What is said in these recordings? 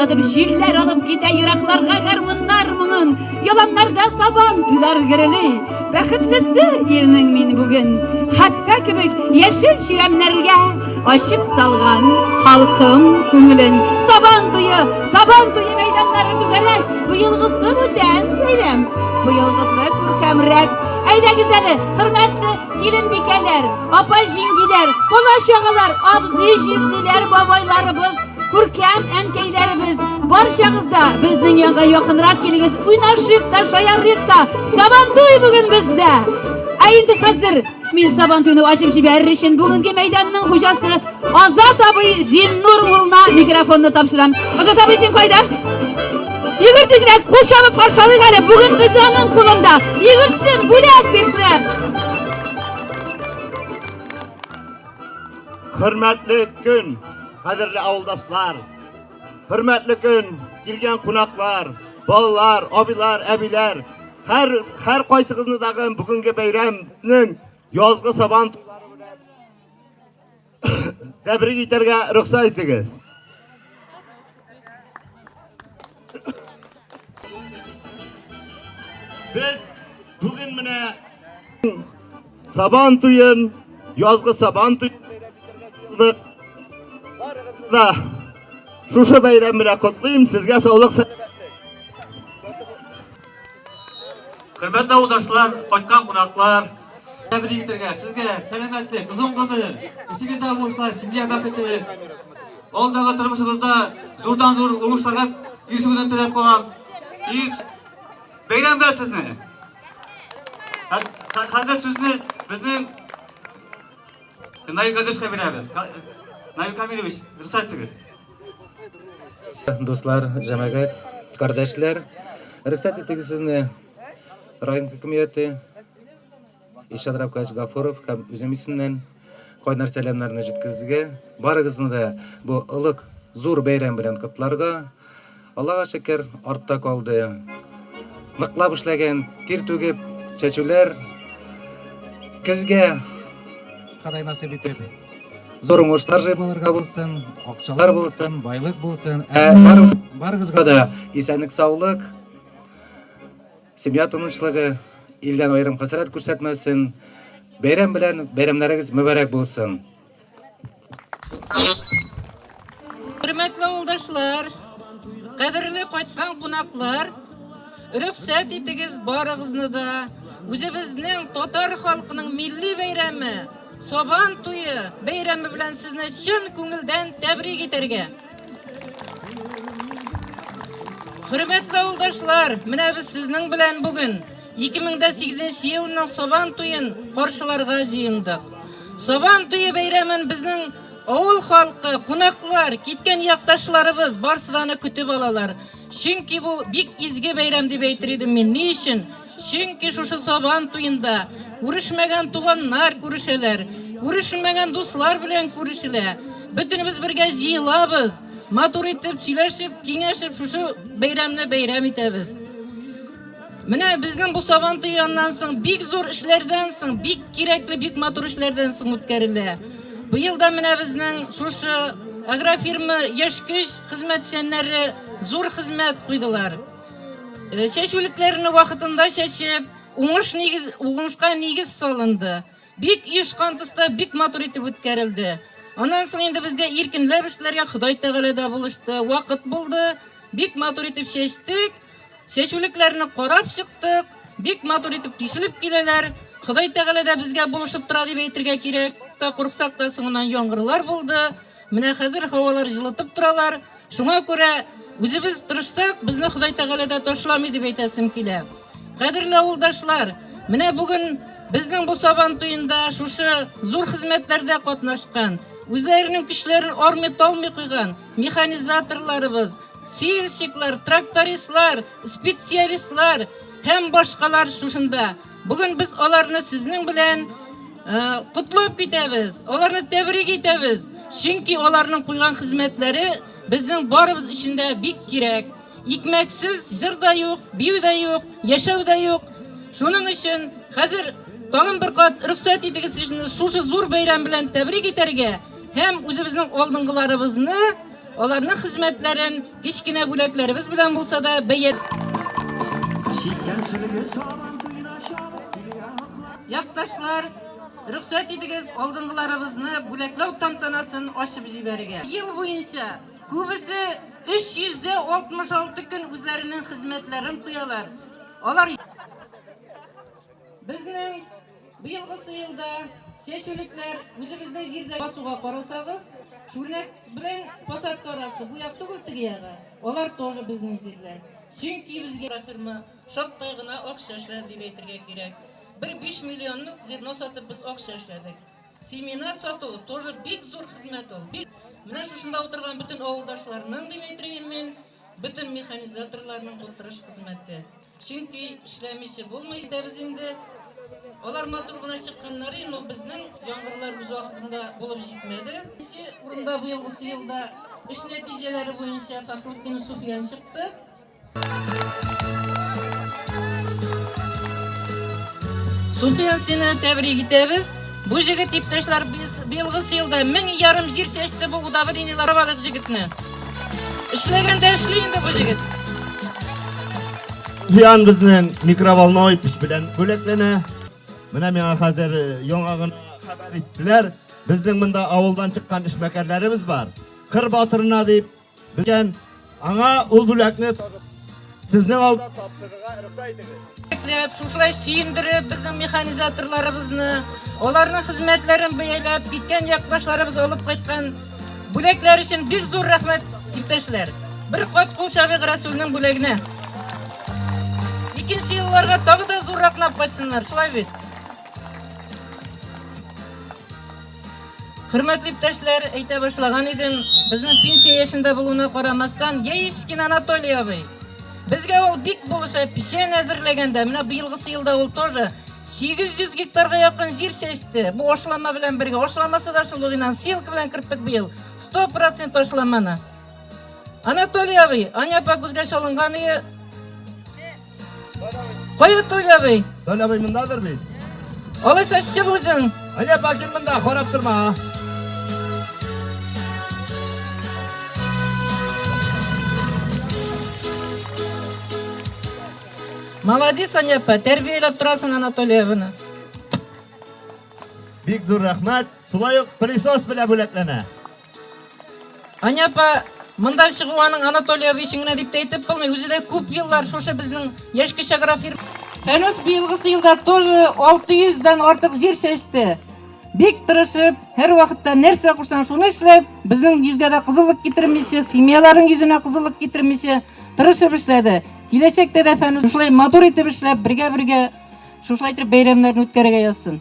Җырлатып җилләр алып китә еракларга гармуннар моңын. Яланнарда сабан туйлар гөрели. Бәхетлесе илнең мин бүген. Хәтфә кебек яшел чирәмнәргә ачып салган халкым күңелен. Сабан туе, сабан туе мәйданнары түгәрәк. Быелгысы бүтән бәйрәм, быелгысы күркәмрәк. Әйдәгез әле, хөрмәтле киленбикәләр, апа-җиңгиләр, бала-чагалар, абзый-җизниләр, бабайларыбыз, күркәм әнкәйләребез, барчагыз да безнең янга якынрак килегез, уйнашыйк та, шаярыйк та, Сабантуй бүген бездә! Ә инде хәзер мин Сабантуйны ачып җибәрер өчен бүгенге мәйданның хуҗасы Азат абый Зиннур улына микрофонны тапшырам. Азат абый, син кайда? Йөгер тизрәк, кул чабып каршы алыйк әле. Бүген без аның кулында. Йөгертсен, бүләк бирсен. Хөрмәтле көн, кадерле авылдашлар. Хөрмәтле көн, килгән кунаклар, балалар, абыйлар, әбиләр. Һәр һәр кайсыгызны дагы бүгенге бәйрәмнең язгы сабан туйлары белән тәбрик итәргә рөхсәт итегез. Без бүген менә Сабан туен, язгы сабан туен бәйрәм Барыгызны да шушы бәйрәм белән котлыйм. Сезгә саулык, сәламәтлек. Хөрмәтле авылдашлар, кайткан кунаклар, тәбрик итәргә сезгә сәламәтлек, озын гомер, исегездә уңышлар, семья бәхете, алдагы тормышыгызда зурдан-зур уңышларга ирешүегезне теләп калам. И бәйрәм белән сезне! Хәзер сүзне безнең Наил Кадышка бирәбез. Наил Камилевич, рөхсәт итегез. Дуслар, җәмәгать, кардәшләр, рөхсәт итегез сезне район хакимияте Илшат Равкач Гафуров һәм үзем исемнән кайнар сәламнәрне җиткезергә, барыгызны да бу олуг зур бәйрәм белән котларга. Аллага шөкер, артта калды. Ныклап эшләгән, тир түгеп, чәчүләр көзгә Ходай насыйп итеп. Зур уңышлар җыеп алырга булсын, акчалар булсын, байлык булсын. Ә бар, барыгызга да исәнлек, саулык, семья тынычлыгы, илдән аерым хәсрәт күрсәтмәсен. Бәйрәм белән, бәйрәмнәрегез мөбарәк булсын. Хөрмәтле авылдашлар, кадерле кайткан кунаклар, рөхсәт итегез барыгызны да үзебезнең татар халкының милли бәйрәме Сабан туе бәйрәме белән сезне чын күңелдән тәбрик итәргә. Хөрмәтле авылдашлар, менә без сезнең белән бүген 2008 елның Сабан туен каршыларга җыендык. Сабан туе бәйрәмен безнең авыл халкы, кунаклар, киткән якташларыбыз барсы да аны көтеп алалар. Чөнки бу бик изге бәйрәм дип әйтер идем мин. Ни өчен? Чөнки шушы Сабан туенда күрешмәгән туганнар күрешәләр, күрешмәгән дуслар белән күрешелә. Бөтенебез бергә җыелабыз, матур итеп сөйләшеп, киңәшеп шушы бәйрәмне бәйрәм итәбез. Менә безнең бу Сабан туе аннан соң бик зур эшләрдән соң, бик кирәкле, бик матур эшләрдән соң үткәрелә. Быел да менә безнең шушы агрофирма Яшь көч хезмәтчәннәре зур хезмәт куйдылар. Э, чәчүлекләрне вакытында чәчеп, уңыш нигез, уңышка нигез салынды. Бик оешкан төстә, бик матур итеп үткәрелде. Аннан соң инде безгә иркенләп эшләргә Ходай Тәгалә дә булышты. Вакыт булды. Бик матур итеп чәчтек. Чәчүлекләрне карап чыктык, бик матур итеп тишелеп киләләр. Ходай Тәгалә дә безгә булышып тора дип әйтергә кирәк. Та курыксак та соңыннан яңгырлар булды. Менә хәзер һавалар җылытып торалар. Шуңа күрә үзебез тырышсак, безне Ходай Тәгалә дә ташламый дип әйтәсем килә. Кадерле авылдашлар, менә бүген безнең бу Сабан туенда шушы зур хезмәтләрдә катнашкан, үзләренең көчләрен армый-талмый куйган механизаторларыбыз, Сельщиклар, трактористлар, специалистлар һәм башкалар шушында. Бүген без аларны сезнең белән э, котлап китәбез, аларны тәбрик итәбез. Чөнки аларның куйган хезмәтләре безнең барыбыз өчен дә бик кирәк. Икмәксез җыр да юк, бию дә юк, яшәү дә юк. Шуның өчен хәзер тагын бер кат рөхсәт итегез шушы зур бәйрәм белән тәбрик итәргә һәм үзебезнең алдынгыларыбызны Аларның хезмәтләрен кечкенә бүләкләребез белән булса да бәя Якташлар, рөхсәт итегез алдынгыларыбызны бүләкләү тантанасын ачып җибәрергә. Ел буенча күбесе 366 көн үзләренең хезмәтләрен куялар. Алар Безнең быелгысы елда чәчүлекләр үзебезнең җирдә басуга карасагыз, Шүрнәк белән посадка арасы бу як түгел теге ягы. Алар тоже безнең җирләр. Чөнки безгә фирма шактай гына акча эшләде дип әйтергә кирәк. Бер 5 миллионлык зерно сатып без акча эшләдек. Семена сату тоже бик зур хезмәт ул. Бик менә шушында утырган бөтен авылдашларның дип әйтер мин, бөтен механизаторларның бу тырыш хезмәте. Чөнки эшләмичә булмый итәбез инде. Алар матур гына чыкканнары, но безнең яңгырлар үз вакытында булып җитмәде. Икенче урында быелгысы елда эш нәтиҗәләре буенча Фәхрутдин Суфиян чыкты. Суфиян, сине тәбрик итәбез. Бу җегет иптәшләр быелгысы елда 1500 җир чәчте бу удобрениеләр алык җегетне. Эшләгәндә эшли инде бу җегет. Суфиян безнең микроволновый пич белән бүләкләнә. Менә миңа хәзер яңа гына хәбәр иттеләр. Безнең монда авылдан чыккан эшмәкәрләребез бар. Кыр батырына дип Безгән аңа ул бүләкне сезнең алда тапшырырга рөхсәт итегез. Бүләкләп, шушылай сөендереп безнең механизаторларыбызны, аларның хезмәтләрен бәяләп, киткән якташларыбыз алып кайткан бүләкләр өчен бик зур рәхмәт, иптәшләр. Бер кат кул чабыйк Расулның бүләгенә. Икенче елларга тагы да зуррак алып кайтсыннар, шулай бит? Хөрмәтле иптәшләр, әйтә башлаган идем, безнең пенсия яшендә булуына карамастан, Яишкин Анатолий абый безгә ул бик булыша, печән әзерләгәндә, менә быелгысы елда ул тоже 800 гектарга якын җир чәчте. Бу ашлама белән бергә, ашламасы да шул ук инан, силка белән керттек быел. 100% ашламаны. Анатолий абый, Аня апа күзгә чалынган ие. Кая Толя абый? Толя абый мондадыр бит. Алайса чык үзең. Аня апа кил монда, карап торма. Молодец, Аня апа, тәрбияләп торасың Анатолий абыны. Бик зур рәхмәт. Шулай ук пылесос белән бүләкләнә. Аня апа, монда чыгу аның Анатолий абый өчен генә дип тә әйтеп булмый. Үзе дә күп еллар шушы безнең яшь кеше агрофирма. Фәнүс быелгысы елда тоже 600 дән артык җир чәчте. Бик тырышып, һәр вакытта нәрсә кушсаң шуны эшләп, безнең йөзгә дә кызыллык китермичә, семьяларның йөзенә кызыллык китермичә тырышып эшләде. Киләчәктә дә Фәнүс шулай матур итеп эшләп, бергә-бергә шушылай итеп бәйрәмнәрне үткәрергә язсын.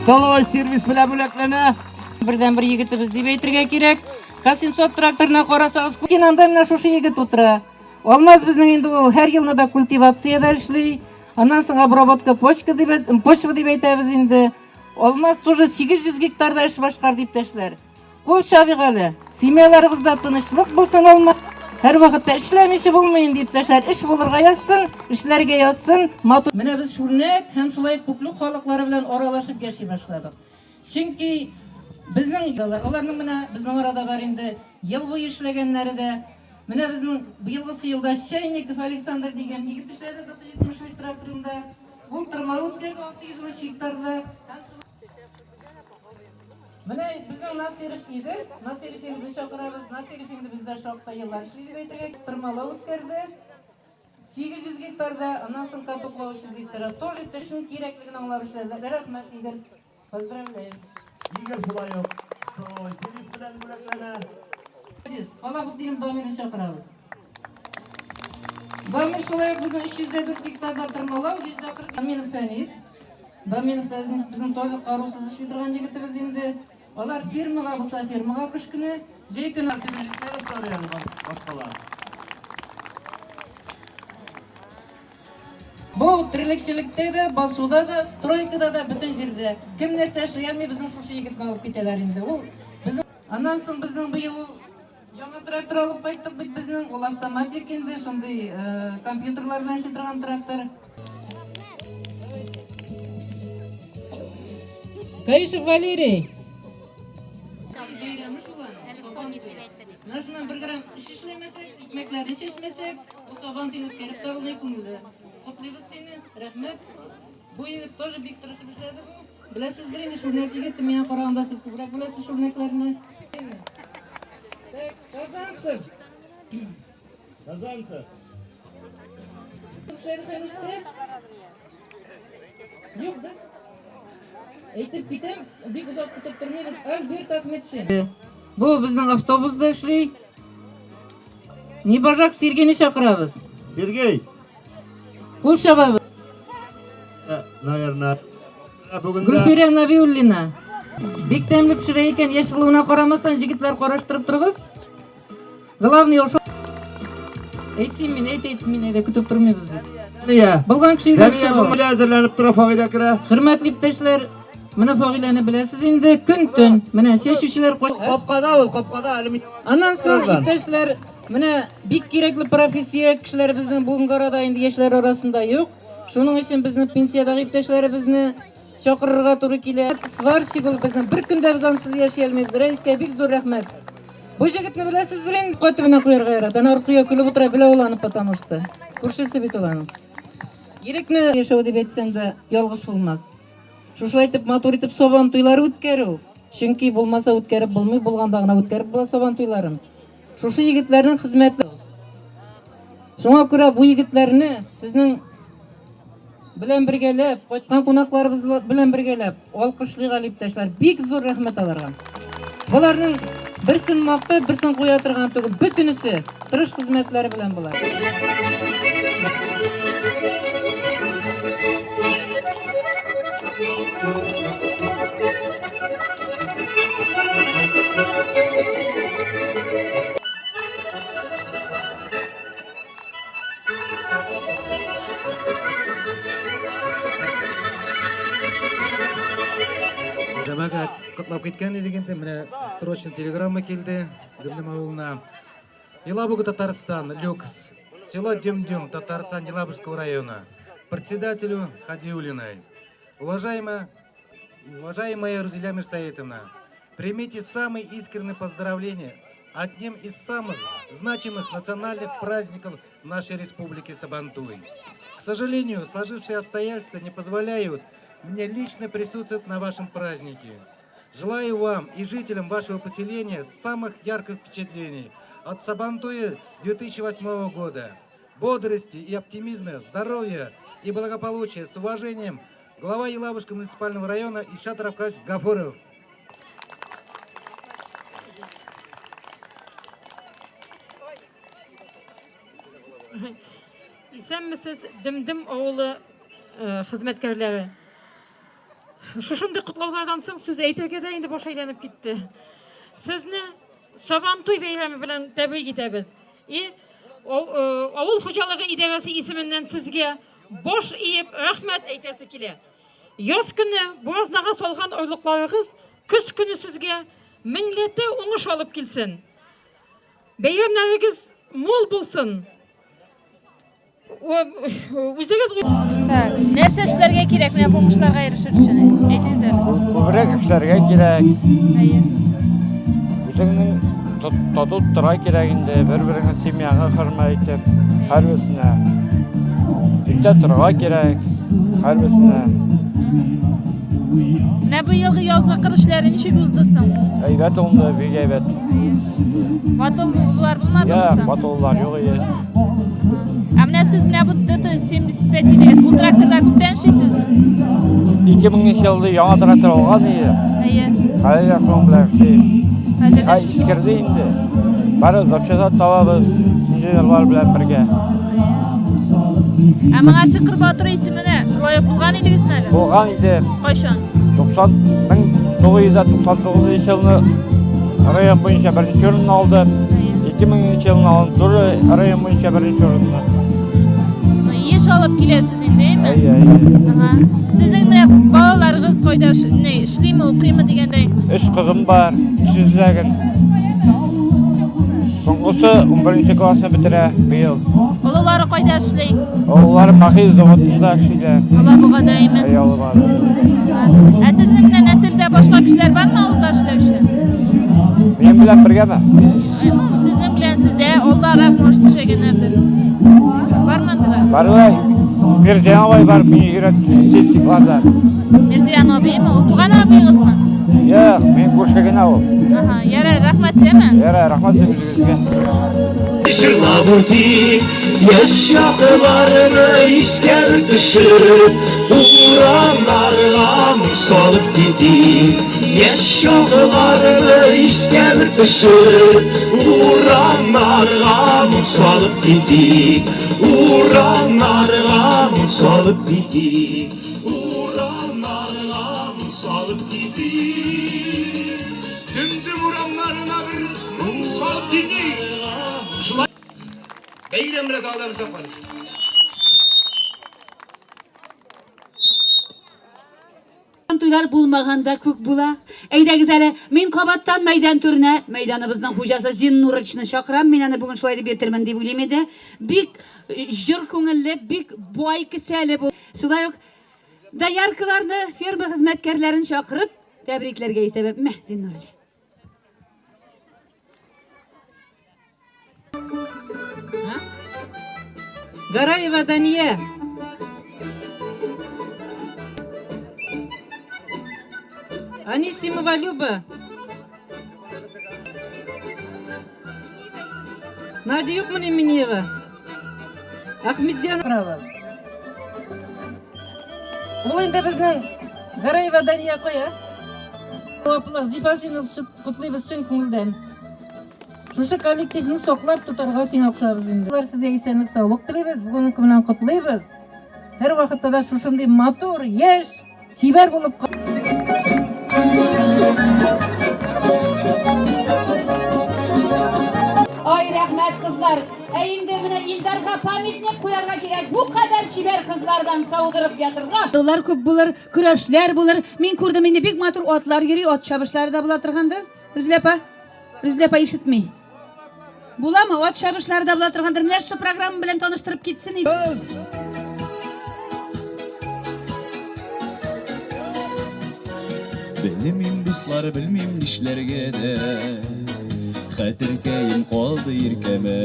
Столовый сервис белән бүләкләнә. Бердән-бер егетебез дип әйтергә кирәк. К-700 тракторына карасагыз, анда менә шушы егет утыра. Алмаз безнең инде ул һәр елны да культивациядә эшли. Аннан соң обработка почка дип, почва дип әйтәбез инде. Алмаз тоже 800 гектарда эш башкарды иптәшләр. Кул чабыйк әле. Семьяларыгызда тынычлык булсын, Алмаз. Һәр вакытта эшләмичә булмый инде, иптәшләр. Эш булырга язсын, эшләргә язсын. Матур. Менә без Шүрнәк һәм шулай ук Күклюк халыклары белән аралашып яши башладык. Чөнки безнең аларның менә безнең арада бар инде ел буе эшләгәннәре дә. Менә безнең быелгысы елда Чайников Александр дигән егет эшләде ДТ-75 тракторында. Ул тырма үткәрде 600 гектарда. Менә безнең Насиров иде. Насиров инде чакырабыз. Насиров инде бездә шактай еллар эшли дип әйтергә. Тырмалау үткәрде. 800 гектарда, аннан соң катоклау 300 гектарда. Тоже эшнең кирәклеген аңлап эшләделәр. Рәхмәт, Игорь. Поздравляем. Игорь шулай ук столовый сервис белән бүләкләнә. Салахутдин Дамирны чакырабыз. Дамир шулай ук безнең 304 гектарда тырмалау, 140 Дамиров Фәнис. Дамиров Фәнис безнең тоже карусыз эшли торган егетебез инде. Алар фермага булса фермага кыш көне, җәй көне Башкалар. Бу терлекчелектә дә, басуда да, стройкада да, бөтен җирдә. Кем нәрсә эшли алмый, безнең шушы егетне алып китәләр инде. Ул безнең аннан соң безнең быел яңа трактор алып кайттык бит безнең. Ул автоматик инде, шундый компьютерлар белән эшли торган трактор. Каишев Валерий. Бәйрәме шул аның. Менә шуннан бер грамм эш эшләмәсәк, икмәкләрне чәчмәсәк, бу Сабан туен үткәреп тә булмый, күңелле. Котлыйбыз сине, рәхмәт. Бу егет тоже бик тырышып эшләде бу. Беләсездер инде, шүрнәк егет, миңа караганда сез күбрәк беләсез шүрнәкләрне. Так, Казанцев. Казанцев. Эшләде Фәнүстә. Юк, да? Әйтеп китәм, бик озак көтеп тормыйбыз. Альберт Ахметшин. Бу безнең автобуста эшли. Небожак Сергейны чакырабыз. Сергей. Кул чабабыз. Наверное. Бүген дә Гөлфирә Набиуллина. Бик тәмле пешерә икән, яшь булуына карамастан, җегетләр караштырып торыгыз. Главный ошо. Әйтсем мин, әйт, әйт, мин әйдә көтеп тормыйбыз бит. Дәния. Булган кеше өйгә Дәния чыга. бүген әзерләнеп тора, Фагыйлә керә. Хөрмәтле иптәшләр, менә Фагыйләне беләсез инде, көн-төн. Менә чәчүчеләр кай- Капкада ул, капкада әле мин. Аннан соң Алар. иптәшләр, менә бик кирәкле профессия кешеләребезнең бүгенге арада инде яшьләр арасында юк. Шуның өчен безнең пенсиядәге иптәшләребезне чакырырга туры килә. Сварщик ул безнең бер көндә без ансыз яши алмыйбыз. Рәискә бик зур рәхмәт. Бу җегетне беләсездер инде, кайтып менә куярга ярата. Ана аркыя көлеп утыра, белә ул аны, потому что. Күршесе бит ул аның. Ирекне яшәү дип әйтсәм дә ялгыш булмас. Шушылай итеп матур итеп сабан туйлары үткәрү. Чөнки булмаса үткәреп булмый, булганда гына үткәреп була сабан туйларын. Шушы егетләрнең хезмәте. Шуңа күрә бу егетләрне сезнең белән бергәләп, кайткан кунакларыбыз белән бергәләп, алкышлыйк әле, иптәшләр. Бик зур рәхмәт аларга. Боларның берсен мактап, берсен куя торган түгел. Бөтенесе тырыш хезмәтләре белән болар. Җәмәгать котлап киткән идек инде, менә срочно телеграмма килде Дөмдөм авылына. Елабуга, Татарстан, Люкс, село Дюм-Дюм, Татарстан, Елабужского района. Председателю Хадиулиной. Уважаемая, уважаемая Рузиля Мирсаитовна, примите самые искренние поздравления с одним из самых значимых национальных праздников нашей республики Сабантуй. К сожалению, сложившиеся обстоятельства не позволяют мне лично присутствовать на вашем празднике. Желаю вам и жителям вашего поселения самых ярких впечатлений от Сабантуя 2008 года, бодрости и оптимизма, здоровья и благополучия. С уважением, глава Елабужского муниципального района Ильшат Рафкатович Гафуров. Исәнмесез, Дөм-Дөм авылы хезмәткәрләре. Шушындый котлаулардан соң сүз әйтергә дә инде баш әйләнеп китте. Сезне Сабантуй бәйрәме белән тәбрик итәбез. И авыл хуҗалыгы идарәсе исеменнән сезгә баш иеп рәхмәт әйтәсе килә. Яз көне буразнага салган орлыкларыгыз көз көне сезгә меңләтә уңыш алып килсен. Бәйрәмнәрегез мул булсын. Үзегез Нәрсә эшләргә кирәк менә бу уңышларга ирешер өчен? Әйтегез әле. Күбрәк эшләргә кирәк. Әйе. Үзеңнең тату тора кирәк инде, бер-береңне семьяңа хөрмәт итеп, һәрберсенә. Иртә торырга кирәк, һәрберсенә. Менә бу елгы язгы кыр эшләре ничек узды соң? Әйбәт булды, бик әйбәт. Ватылулар булмадымы Я, соң? ватылулар юк иде. Ә менә сез менә бу ДТ-75 дидегез. Ул тракторда күптән эшлисезме? 2000 елда яңа трактор алган иде. Әйе. Хәзер дә шуның белән эшлим. Хәзер дә Хәй, искерде инде. Бары запчастьлар табабыз, инженерлар белән бергә. Ә моңарчы Кыр батыры исеменә лаек булган идегезме әле? Булган иде. Кайчан? 1999 елны район буенча беренче урынны алдым. 2000 елны алдым, туры район буенча беренче урынны. Еш алып киләсез инде, әйме? Әйе, әйе. Ага. Сезнең менә балаларыгыз кайда не, эшлиме, укыймы дигәндәй? Өч кызым бар, өчесе Соңгысы 11 классны бетерә быел. Олылары кайда эшли? Олылары Махи заводында эшлиләр. Алабугада, әйме? Әйе, Алабугада. Ә сезнең менә нәселдә башка кешеләр бармы авылда эшләүче? Минем белән бергәме? Ну, сезнең белән сездә алдарак может эшләгәннәрдер. Бармы андыйлар? Бар ла. Мирзиян абый бар, мине өйрәтте септикларда. Мирзиян абыймы? Ул туган абыегызмы? Юк, мин күрше генә ул. Ага, ярар, рәхмәт, яме? Ярар, рәхмәт сүзегезгә. Җырлап үтик яшь чакларны искә төшереп, урамнарга моң салып китик. Яшь чакларны искә төшереп, урамнарга моң салып китик. Урамнарга моң салып китик. Урамнарга моң салып китик. Дөм-дөм урамнарына бер моң салып китик. Шулай бәйрәм белән тагы да без апа. Туйлар булмаганда күк була. Әйдәгез әле, мин кабаттан мәйдан түренә, мәйданыбызның хуҗасы Зиннурычны чакырам. Мин аны бүген шулай дип йөртермен дип уйлыйм иде. Бик җор күңелле, бик бай кесәле бу. Шулай ук дояркаларны, ферма хезмәткәрләрен чакырып, тәбрикләргә исәбе. Мә, Зиннурыч. Гараева Дания. Анисимова Люба. Надя юкмыни Минеева? Ахметзянов. Торабыз. Ул инде безнең Гараева Дания кая? Җаваплы Зифа сине котлыйбыз чын күңелдән. Шушы коллективны саклап тотарга сиңа кушабыз инде. Алар сезгә исәнлек саулык телибез, бүгенге көн белән котлыйбыз. Һәр вакытта да шушындый матур, яшь, чибәр булып кал. Ай, рәхмәт, кызлар. Ә инде менә Илдарга памятник куярга кирәк. Бу кадәр чибәр кызлардан саудырып ятырга. Алар күп булыр, көрәшләр булыр. Мин күрдем инде бик матур атлар йөри, ат чабышлары да була торгандыр. Рүзилә апа, Рүзилә апа ишетми. Буламы? Ат чабышлары да була торгандыр. Менә шушы программа белән таныштырып китсен иде. Белмим, дуслар, белмим нишләргә дә. Хәтеркәем калды иркәмә.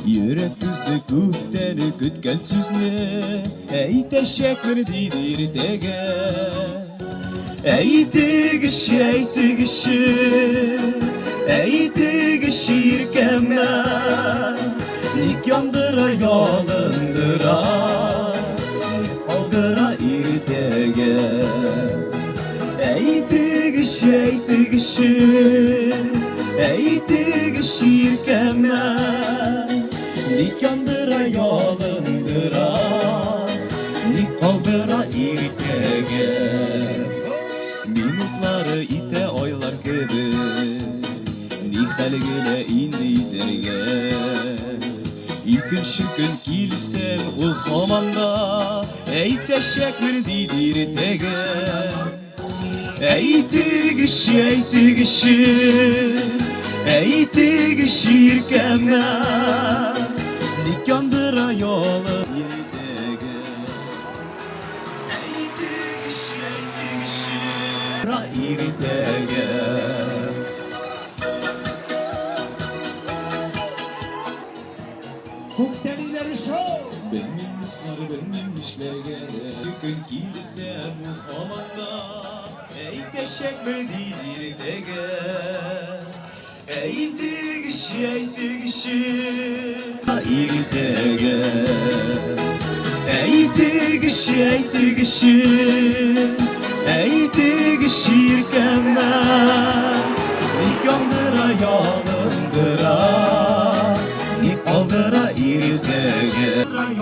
Йөрәк түзде күптән көткән сүзне, әйтәчәкмен диде иртәгә. Әйтегезче, әйтегезче, әйтегезче иркәмә, ник яндыра, ялындыра, ник калдыра иртәгә. Әйтегезче, әйтегезче, әйтегезче иркәмә, ник яндыра, ялындыра, ник калдыра иртәгә. Минутлары итә айлар кебек, ни хәл генә инде итәргә. Икенче көн килсәм, ул һаман да әйтәчәкмен диде иртәгә. Әйтегезче, әйтегезче, әйтегезче иркәмә, ник яндыра ялы иртәгә. Әйтегезче, әйтегезче, иртәгә. Күктәниләре шоу! Белмим, дуслар, белмим нишләргә дә. Көн килсәм, ул һаман да әйтәчәкмен диде иртәгә. Әйтегезче, әйтегезче, иртәгә. Әйтегезче, әйтегезче, әйтегезче иркәмә, ник яндыра, ялындыра, ник калдыра иртәгә.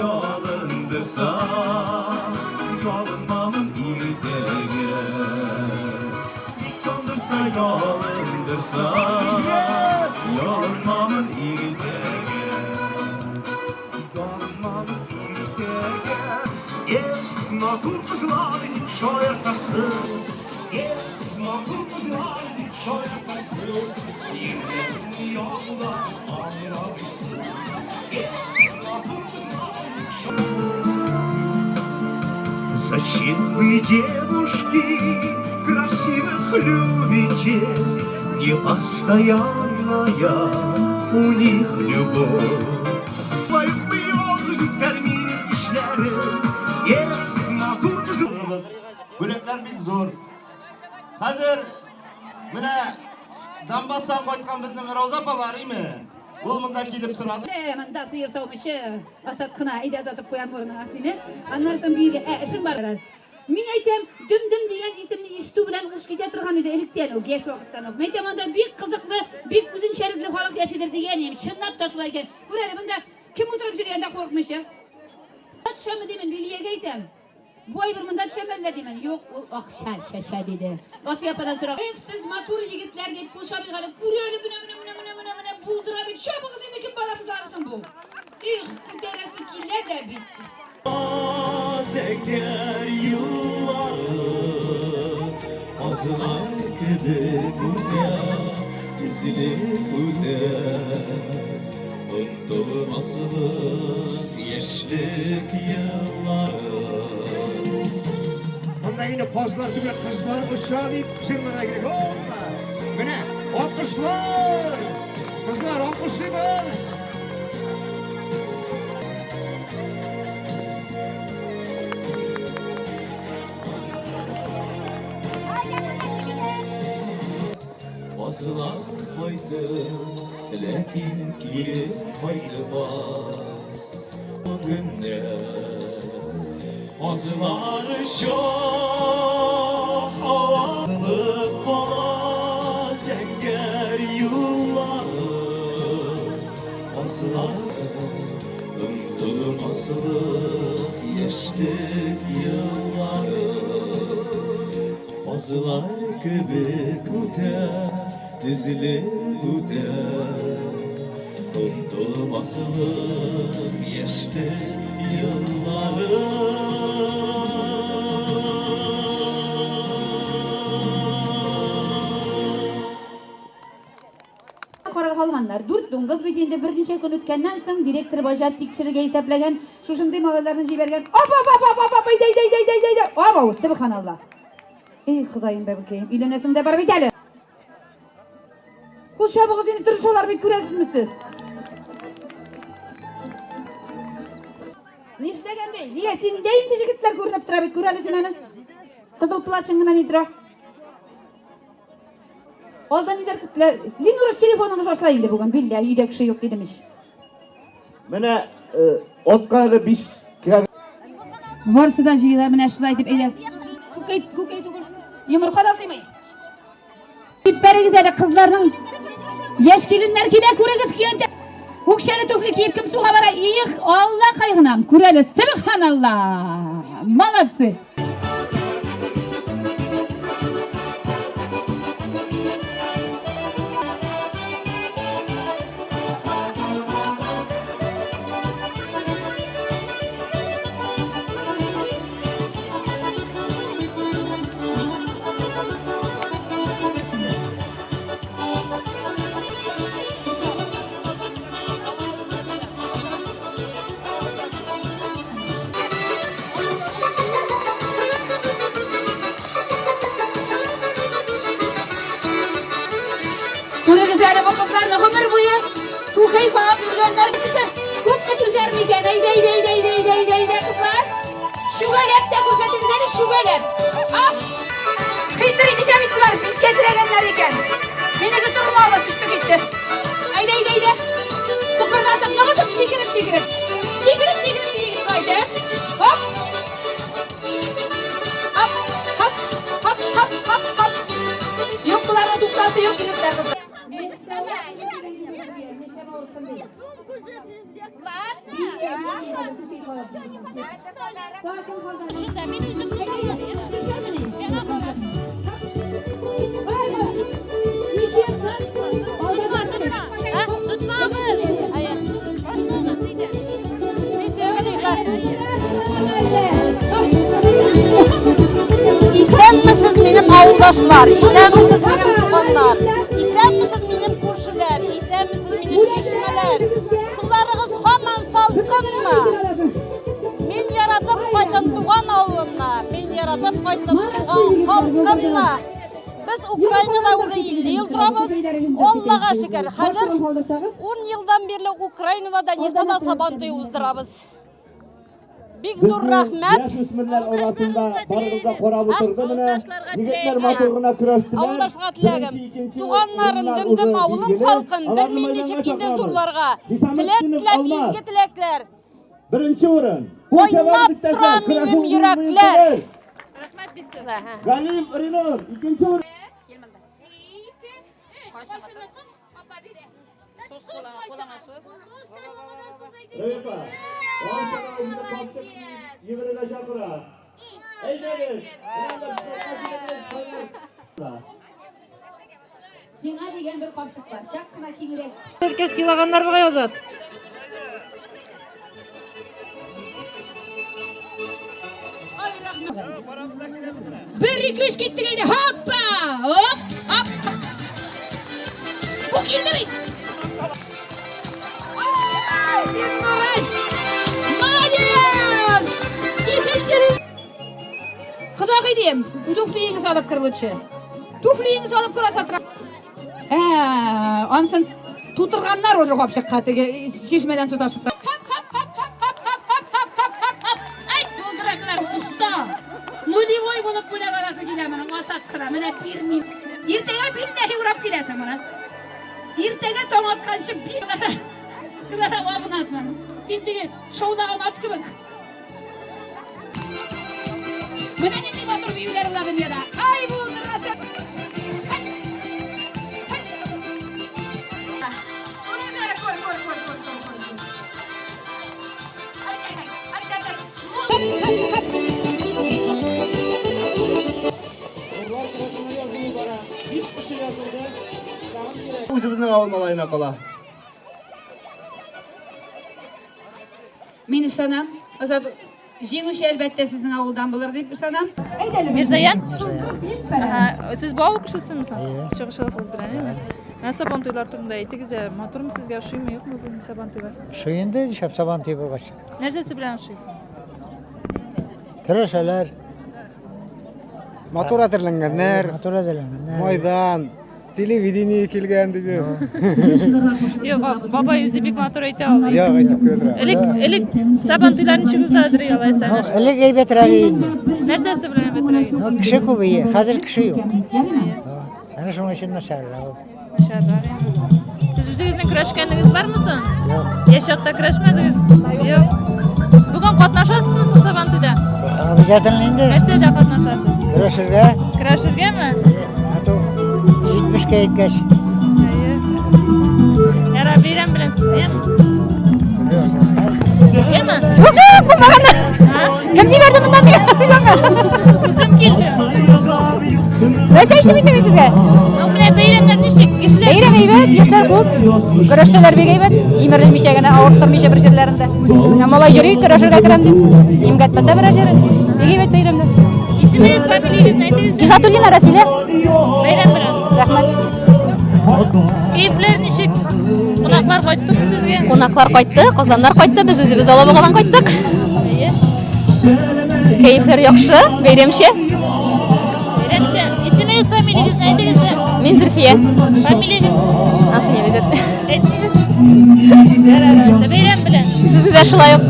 Ялындырса, ялынмамын иртәгә. Ник яндырса, ялындырса, ялынмамын иртәгә. Ялынмамын иртәгә. Yes, матур кызлар, шаяртасыз. Yes, матур кызлар, шаяртасыз. Иртәнге яңгырда аералмыйсыз. Yes, матур кызлар, Зачем вы, девушки, красивых любите? Непостоянная у них любовь. Бүләкләр бик зур. Хәзер менә Донбасстан кайткан безнең Рауза апа бар име? Ул монда килеп сорады. Э, монда сыер саумычы Асат кына, әйдә озатып куям урыныңа сине. Аннан соң биргә, ә, эшең бар. Мин әйтәм, Дөм-дөм дигән исемне ишетү белән уш китә торган иде электән үк, яшь вакыттан ук. Мин әйтәм, анда бик кызыклы, бик үзенчәлекле халык яшидер дигән идем. Чынлап та шулай икән. Күр әле, монда кем утырып йөри анда курыкмыйча? Монда төшәме димен, Лилиягә әйтәм. Бу әйбер монда төшәме әллә димен. Юк, ул акча чәчә диде. Асия ападан сорап. Эх, сез матур егетләр дип кул чабыйк әле. Күр әле, менә, менә, менә, менә, менә, менә, булдыра бит. Чабыгыз инде, кем баласы соң бу? Эх, күтәрәсе килә дә бит. Зәңгәр юллары Казлар кебек үтә, тезелеп үтә. Онытылмаслык яшьлек еллары. Монда инде казлар түгел, кызлар оча дип җырларга кирәк. Опа! Менә алкышлар! Кызлар, алкышлыйбыз! Казлар кайтыр, ләкин кире кайтмас. Бу көннәр казлар оча һавалы кала зәңгәр юллары. Казлар онытылмаслык яшьлек еллары. Казлар кебек үтә, тезелеп үтә. Онытылмаслык яшьлек еллары. Карарга алганнар. Дүрт дуңгыз бит инде берничә көн үткәннән соң директор баҗа тикшерергә исәпләгән, шушындый малайларны җибәргән. Оп, оп, оп, оп, оп, оп, әйдә, әйдә, әйдә, әйдә, әйдә. Абау, сөбханалла. Эй, Ходаем бәбекәем, өйләнәсең дә бар бит әле. Кул чабыгыз инде тырышалар бит, күрәсезме сез? Нишләгән бей? Нигә синдә инде җегетләр күренеп тора бит, күр әле син аны. Кызыл плащың гына ни тора. Алдан ниләр көттеләр? Зиннур телефоныңны шашла инде бүген, биллә, өйдә кеше юк дидем ич. Менә атка әле 5 килограмм. Барысы да җыела менә шулай дип әйдә. Күкәй, күкәй түгел. Йомырка да сыймый. Дип бәрегез әле кызларның яшь киленнәр килә, күрегез көянтә. Үкчәле туфли киеп кем суга бара? Их, Алла кайгынам, күр әле, сөбханалла. Молодцы. Күрегез әле бу кызларны гомер буе күкәй кагып йөргәннәр күпме түзәр микән? Әйдә, әйдә, әйдә, әйдә, әйдә, әйдә, әйдә, кызлар. Чүгәләп тә күрсәтегез әле, чүгәләп. Ап! Хитрый итә бит болар, биткә теләгәннәр икән. Минеке тормады, төште китте. Әйдә, әйдә, әйдә. Тыпырдатып, ныгытып, сикереп, сикереп. Сикереп, сикереп, биегез, әйдә. Хоп! Ап, хоп, хоп, хоп, хоп, хоп. Юк, боларның туктасы юк, егетләр, кызлар. Исәнмесез минем авылдашлар, исәнмесез минем туганнар, исәнмесез минем күршеләр, исәнмесез минем чишмәләр. Суларыгыз һаман салкынмы? Мин яратып кайтам туган авылымны, мин яратып кайтам туган халкымны. Без Украинада уже 50 ел торабыз. Аллага шөкер, хәзер 10 елдан бирле Украинада Донецкта Сабан туе уздырабыз. Бик зур рәхмәт. Яшүсмерләр арасында барыгыз да карап утырды менә. Егетләр матур гына көрәштеләр. Авылдашларга теләгем. Туганнарым, Дөм-Дөм авылым халкын белмим ничек инде зурларга. Теләк теләп изге теләкләр. Беренче урын. Кайнап тора минем йөрәкләр. Рәхмәт бик зур. Галиев Ринур, икенче урын. Рефа, Йөгерергә чакыра. Әйдәгез, Сиңа дигән бер капчык бар, чак кына киңрәк. Иркә сыйлаганнар бугай Азат. Бер, ике, өч киттек әйдә. Хоппа! Оп, оп. Бу килде бит. Молодец! Икенче. Кодагый дим, туфлиеңне салып кер лучше. Туфлиеңне салып кер асатра. Ә, ансын тутырганнар уже капчыкка теге чишмәдән су ташып. Оста. Нулевой булып бүләк аласы килә моның асат кына. Менә бирмим. Иртәгә билләһи урап киләсең моны. Иртәгә таң атканчы бир абынасың. Син теге шаулаган ат кебек. Менә нинди матур биюләр була дөньяда. Ай булдырасы. Үзебезнең авыл малаена кала. Мин ышанам, Азат, җиңүче әлбәттә сезнең авылдан булыр дип ышанам. Мирзаян? Ага, сез бу авыл кешесеме соң? Чыгышыгыз белән, әйме? Менә Сабан туйлар турында әйтегез, ә, матурмы сезгә, ошыймы, юкмы бу Сабан туйлар? Ошый инде, шәп Сабан туй булгач. Нәрсәсе белән ошыйсың? Көрәшәләр. Матур әзерләнгәннәр. Матур әзерләнгәннәр. Майдан, телевидение килгән диде. Юк, бабай үзе бик матур әйтә ул. Юк, әйтеп кенә тора. Элек, элек Сабан туйлары ничек узадыр алайса? Ну, элек әйбәтрәк инде. Нәрсәсе белән әйбәтрәк Ну, кеше күп ие, хәзер кеше юк. Әнә шуның өчен начаррак ул. Начаррак инде. Сез үзегезнең көрәшкәнегез бармы соң? Юк. Яшь чакта көрәшмәдегез? Юк. Бүген катнашасызмы соң Сабан туйда? Обязательно инде. Нәрсәдә катнашасыз? Көрәшергә. Көрәшергәме? А то 70-кә җиткәч. Әйе. Яра, бәйрәм белән сезне, яме? Яме? Юк, юк, булмаган. Кем җибәрде монда мине? Үзем килдем. Нәрсә әйтеп инде сезгә? Ну, менә бәйрәмнәр ничек? Кешеләр Бәйрәм әйбәт, яшьләр күп. Көрәштәләр бик әйбәт, җимерелмичә генә, авырттырмыйча бер җирләрендә. Менә малай йөри, көрәшергә керәм дип. Имгәтмәсә берәр җирен. Бик әйбәт бәйрәмнәр. Исемегез, фамилиягезне әйтегез. Гизатуллина Расилә. Бәйрәм белән. Рәхмәт. Кәефләр ничек? Кунаклар кайттымы сезгә? Кунаклар кайтты, Казаннар кайтты, без үзебез Алабугадан кайттык. Әйе. Кәефләр яхшы, бәйрәмчә. Бәйрәмчә. Исемегез, фамилиягезне әйтегез. Мин Зөлфия. Фамилиягез? Ансы не обязательно. Әйтегез. Бәйрәм белән. Сезне дә шулай ук.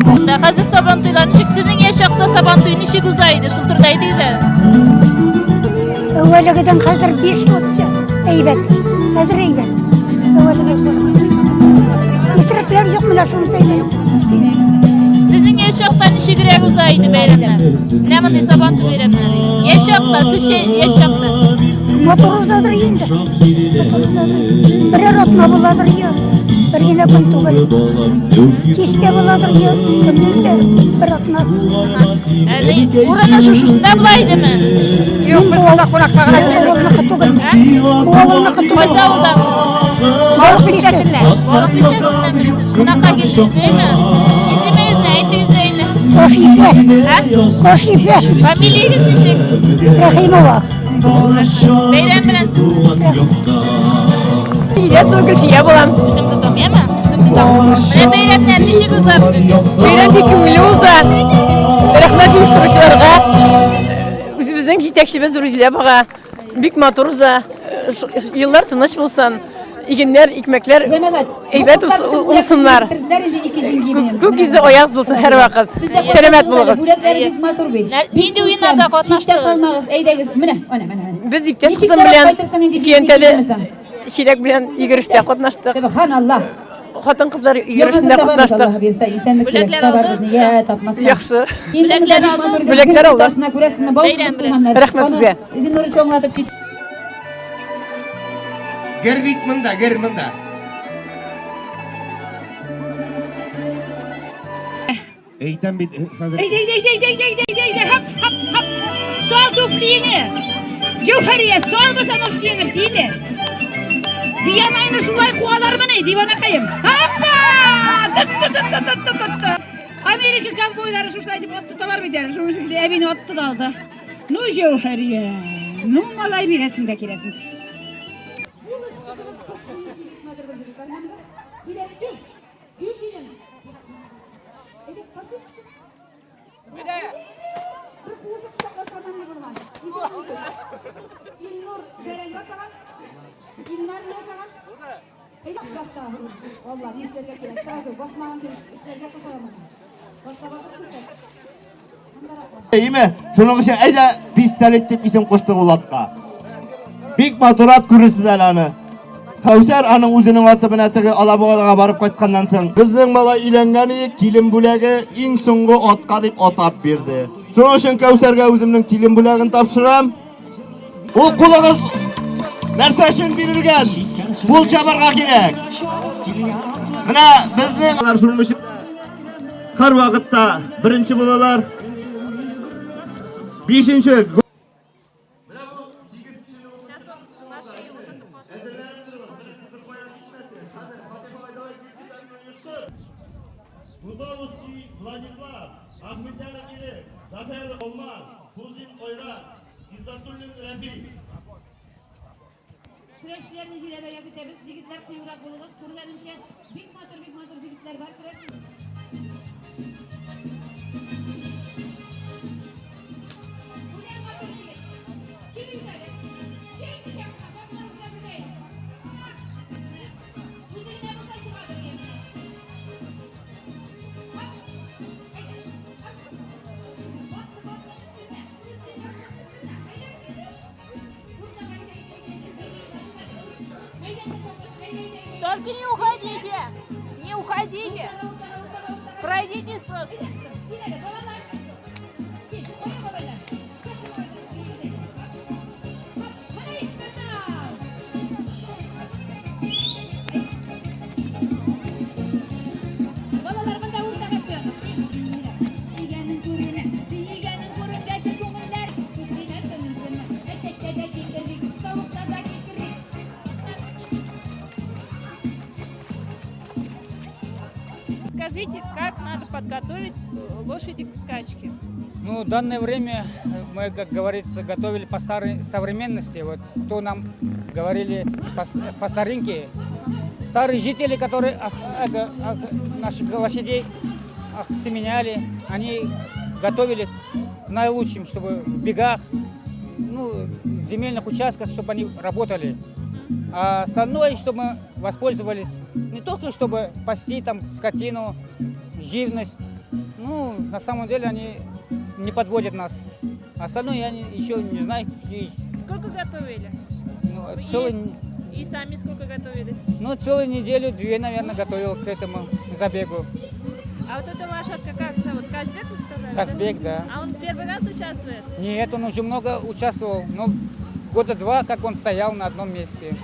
Монда хәзер Сабан туйлар ничек? Сезнең яшь чакта Сабан туе ничек уза иде? Шул турыда әйтегез әле. Әүвәлгедән хәзер 5 лучше. Әйбәт. Хәзер әйбәт. Әүвәлгегә Исерекләр юк менә шунысы әйбәт. Сезнең яшь чакта ничегрәк уза иде бәйрәмнәр? Менә мондый Сабан туй бәйрәмнәре. Яшь чакта, сез яшь чакта. Матур узадыр инде. Матур узадыр. Берәр атна буладыр я. Бер генә көн түгел. Кич тә буладыр я, көндез дә бер атна. Әле урыны шушында була идеме? Юк, без монда кунакка гына килдек. Авылныкы түгел. Бу авылныкы түгел. Кайсы авылдан сез? Балык бистәсеннән. Балык бистәсеннән кунакка килдегез, әйме? Исемегезне әйтегез инде. Кошифә. Кошифә. Фамилиягез ничек? Рәхимова. Бәйрәм белән сезне. Ильясова Гөлфия булам. Үзем тотам, яме? Үзем тотам. Менә бәйрәмнәр ничек уза бүген? Бәйрәм бик күңелле уза. Рәхмәт оештыручыларга. Үзебезнең җитәк Җитәкчебез Рузилә апага бик матур уза. Еллар тыныч булсын. Игеннәр, икмәкләр әйбәт уңсыннар. Күк йөзе аяз булсын һәрвакыт. Сәламәт булыгыз. Нинди уеннарда катнаштыгыз? Әйдәгез, менә, менә, менә. Без иптәш кызым белән көянтәле чиләк белән йөгерештә катнаштык. Сөбханаллаһ. Хатын-кызлар йөрүшендә катнаштык. Бүләкләр алдыгыз? Яхшы. Бүләкләр алдыгыз? Бүләкләр алдык. Бәйрәм белән. Рәхмәт сезгә. Гер бит монда, гер монда. Әйтәм бит, э, хәзер. Әйдә, әйдә, әйдә, әйдә, әйдә, әйдә, әйдә, хап, хап, хап. Сал туфлине. Җәүһәрия, салмаса носкиеңне, тиле. Биянайны шулай куалармыни, диванакаем. Апа! Тот, тот, тот, тот, тот, тот, тот. Америка ковбойлары шушылай дип ат тоталар бит әле. Шуның шикелле әбине атты да алды. Ну, Җәүһәрия, ну, малай бирәсең дә киләсең. Бер куышып кочаклашканнан ни булган? Илнур бәрәңге ашаган. Илнар ни ашаган? Әйдә, башта. Алла, ни эшләргә кирәк? Сразу басмаган кебек эшләргә кушалар моны. Башка вакыт күрсәт. Әйеме? Шуның өчен әйдә пистолет дип исем куштык ул атка. Бик матур ат күрерсез әле аны. Кәүсәр аның үзенең аты менә теге Алабугага барып кайтканнан соң. Безнең малай өйләнгән иде, килен бүләге иң соңгы атка дип атап бирде. Шуның өчен Кәүсәргә үземнең килен бүләген тапшырам. Ул кулыгыз нәрсә өчен бирелгән? Кул чабарга кирәк. Менә безнең алар шуның өчен һәр вакытта беренче булалар. Бишенче Дудовский Владислав, Ахметянов Ирек, Зафер Алмаз, Кузин Ойрат, Иззатуллин Рәфик. Көрәшчеләрне җирәбәгә көтәбез. Егетләр кыюрак булыгыз. Күргәнемчә, бик матур, бик матур җегетләр бар. Көрәш. Только не уходите! Не уходите! Пройдитесь просто! Балалар монда уртага чыгыгыз. Дигәнең күренә, дигәнең күренгәч күңелләр Әтәчтә дә китерик, тавыкта да китерик. Скажите, как надо подготовить лошади к скачке? Ну, в данное время мы, как говорится, готовили по старой современности. Вот кто нам говорили по старинке, старые жители, которые это, наших лошадей охцеменяли, они готовили к наилучшим, чтобы в бегах, ну, в земельных участках, чтобы они работали. А остальное, чтобы мы воспользовались не только чтобы пасти там скотину, живность, ну, на самом деле они не подводят нас. Остальное я еще не знаю. Сколько готовили? Ну, целый, И сами сколько готовились? ну, целую неделю, две, наверное, готовил к этому забегу. А вот эта лошадка как зовут? Казбек, вы сказали? Казбек, да. А он первый раз участвует? Нет, он уже много участвовал. Но года два, как он стоял на одном месте.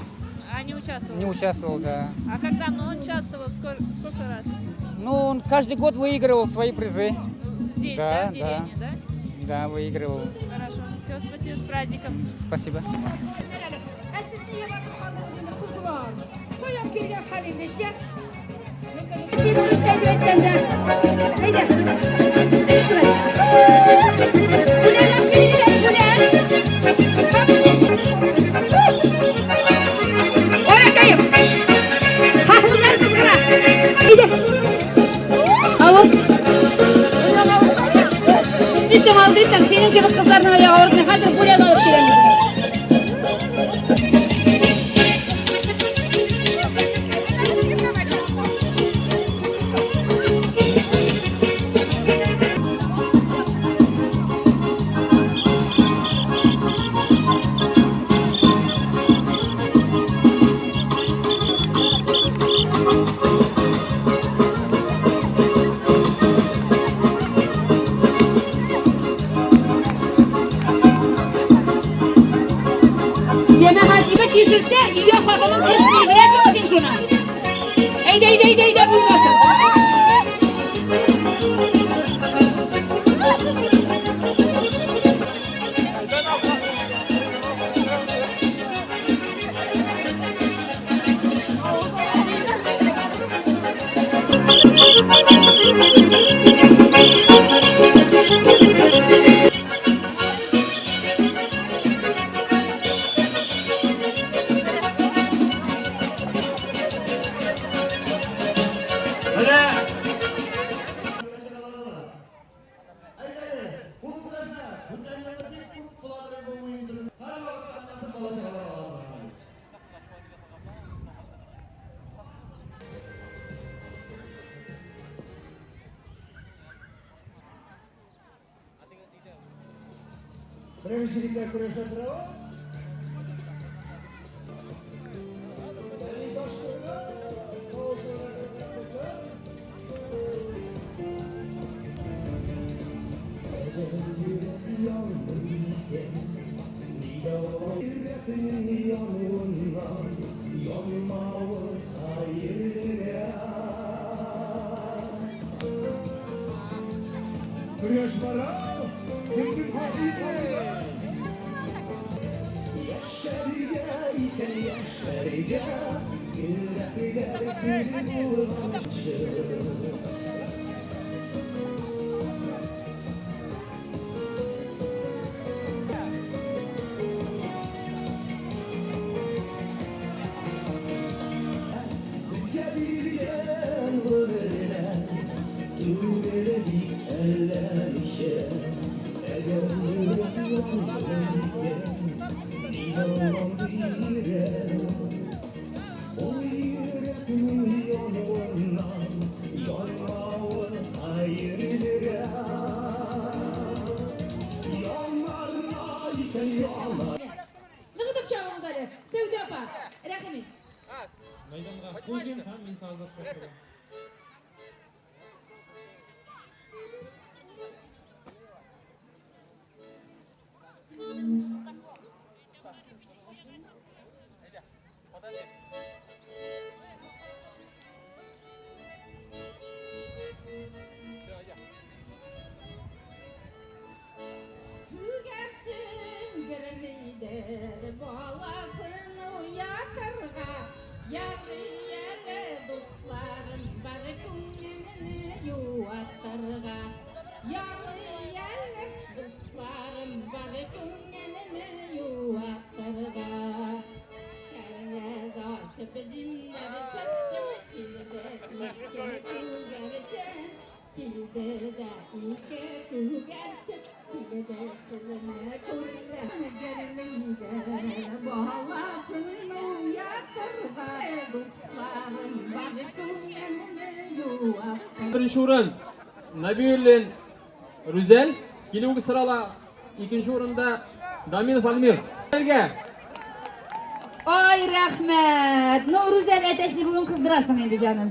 А не участвовал? Не участвовал, да. А как давно он участвовал? Сколько раз? Ну, он каждый год выигрывал свои призы. Здесь, да, в деревне, да? Да, выигрывал. Хорошо. Все, спасибо, с праздником. Спасибо. Ә сез нигә батып калдыгыз инде, кызлар? Каян килгән хәл инде, чә? Син русча дип әйткәндә. Әйдә. Бүләк алып килделәр, бүләк. Аракаем. Хахлылар кызгыра. Әйдә. Авыр. Алдыйсың, алдыйсың. Синең кебек кызларның аягы авыртмый. Хәзер бүләк алып киләм үзеңә. Җәмәгать, ибе тишелсә, өйгә хатының кертми, беләсеңме син шуны? Әйдә, әйдә, әйдә, әйдә, булмасын. Менә Беренче егетләр көрәшә тора. Дәнис Ашкырга, тавышына кызыграк булса. Көрәш бара. Кемнең хакы Яшәргә икән яшәргә, йөрәкләр көл булганчы. Безгә биргән гомерләр түгел бит әллә ничә. Әгәр йөрәк янмый икән, мин алам бирәм. Ул йөрәкнең януыннан янмавы хәерлерәк. Янарга икән янар. Ныгытып чабыгыз әле, Сәүдә апа, рәхим ит. Мәйданга Хуҗин һәм Минхазов чакыра. Күгәрчен гөрлидер, баласын уятырга. Ярый әле дусларым бар күңелне юатырга. Ярый әле дусларым бар күңелне юатырга. Кәрәз ачып җимнәр чәчтем, килде ике күгәрчен. Килде дә ике күгәрчен, килде кызны күрә. Гөрлидер, баласын уятырга. Дусларым бар күңелне юатырга. Беренче урын Нәбиуллин Рүзәл, килүегез сорала. Икенче урында Дамилов Альмир. Рүзәлгә. Ай, рәхмәт. Ну, Рүзәл әтәчне бүген кыздырасың инде, җаным.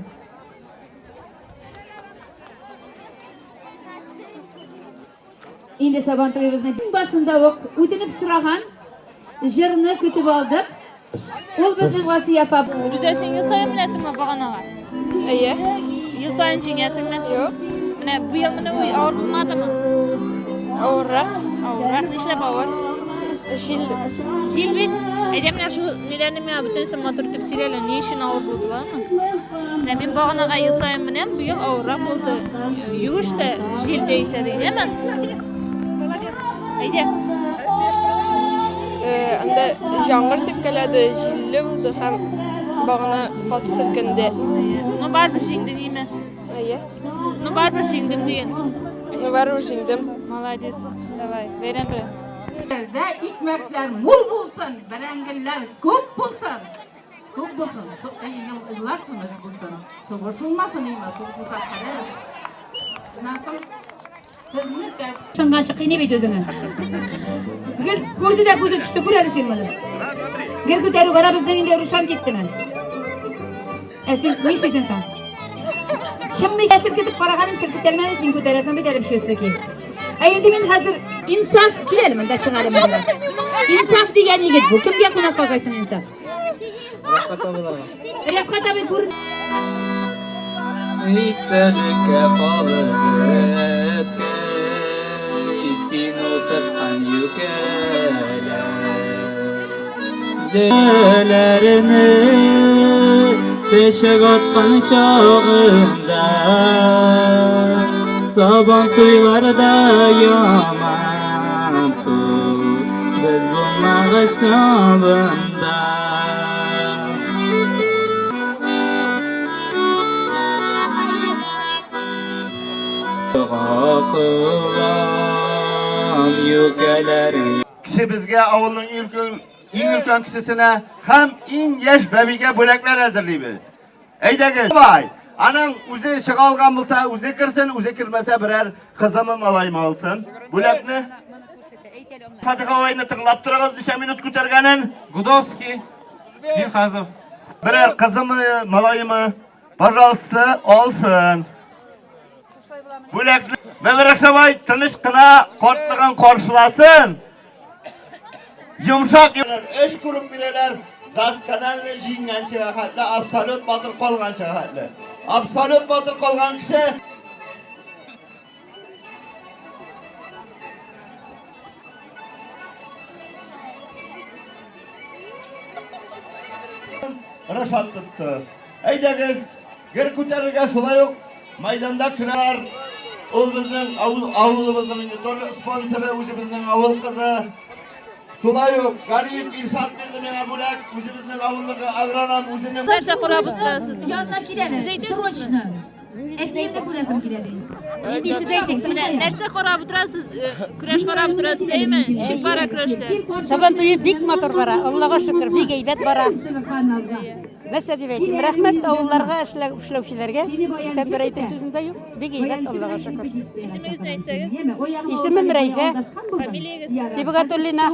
Инде Сабан туебызның иң башында ук үтенеп сораган җырны көтеп алдык. Ул безнең Васия апа. Рүзәл, син ел саен менәсеңме баганага? Әйе. Ел саен җиңәсеңме? Юк. Менә быел менү авыр булмадымы? Авыррак. Авыррак, нишләп авыр? Җил. Җил бит. Әйдә менә шул ниләрне миңа бөтенесен матур итеп сөйлә әле, ни өчен авыр булды, бармы? Менә мин баганага ел саен менәм, быел авыррак булды. Юеш тә, җил дә исә ди, әйдәме? Әйдә. Анда җаңгыр сипкәләде, җилле булды һәм багана каты селкенде. Ну, барыбер җиңде, диме? Әйе. Ну, барыбер җиңдем диген. Ну, барыбер җиңдем. Молодец. Давай, бәйрәм белән. Дә икмәкләр мул булсын, бәрәңгеләр күп булсын. Күп булсын. Еллар тыныч булсын. Сугыш булмасын, имә, күп булса кадәр. Шуннан соң сезне дә Шынганчы кыйный бит үзеңне. Гел күрде дә күзе төште, күр әле син моны. Гел күтәрү бара безнең инде Рушан киттеме? Ә син нишлисең соң? Чынмый да селкетеп караганым селкетәлмәдем, син күтәрәсең бит әле пшөстеки. Ә инде мин хәзер Инсаф кил әле монда чык әле монда. Инсаф дигән егет бу. Кемгә кунакка кайттың, Инсаф? Рәфкать абыйларга. Рәфкать абый күр. Истәлеккә калыр әткәй, син утырткан юкәләр. Зәләрне чәчәк аткан чагында, Сабан туйларда ямансу, без булмагач табында. Дога кылам юкәләрең. Кешебезгә, авылның иң өлкән, иң өлкән кешесенә һәм иң яшь бәбигә бүләкләр әзерлибез. Әйдәгез, бай! Аның үзе чыга алган булса, үзе керсен, үзе кермәсә, берәр кызымы, малаймы алсын бүләкне. Фатих абайны тыңлап торыгыз, ничә минут күтәргәнен. Гудовский, Минхазов. Берәр кызымы, малаймы, пожалуйста, алсын. Бүләкне. Мөбарәк абай тыныч кына картлыгын каршыласын. Йомшак эш күреп бирәләр, досконально җиңгәнче хәтле, абсолют батыр калганчы хәтле. Абсолют батыр калган кеше Рашат тотты. Әйдәгез, гер күтәрергә шулай ук майданда көрәр. Ул безнең авыл, авылыбызның инде тоже спонсоры, үзебезнең авыл кызы. Шулай ук Галиев Илшат бирде миңа бүләк, үзебезнең авылныкы агроном, үзенең Нәрсә карап утырасыз? Янына кил әле. Сез әйтәсезме? Срочно. Әтиемне күрәсем килә ди. Нинди сүз әйтик? Менә нәрсә карап утырасыз? Э, Көрәш карап утырасыз, әйеме? Ничек бара көрәшләр? Сабан туе бик матур бара, Аллага шөкер, бик әйбәт бара. Нәрсә дип әйтим? Рәхмәт авылларга эшләүчеләргә. Бүтән бер әйтер сүзем дә юк. Бик әйбәт, Аллага шөкер. Исемегезне әйтсәгез? Исемем Рәйфә. Фамилиягез? Сибгатуллина.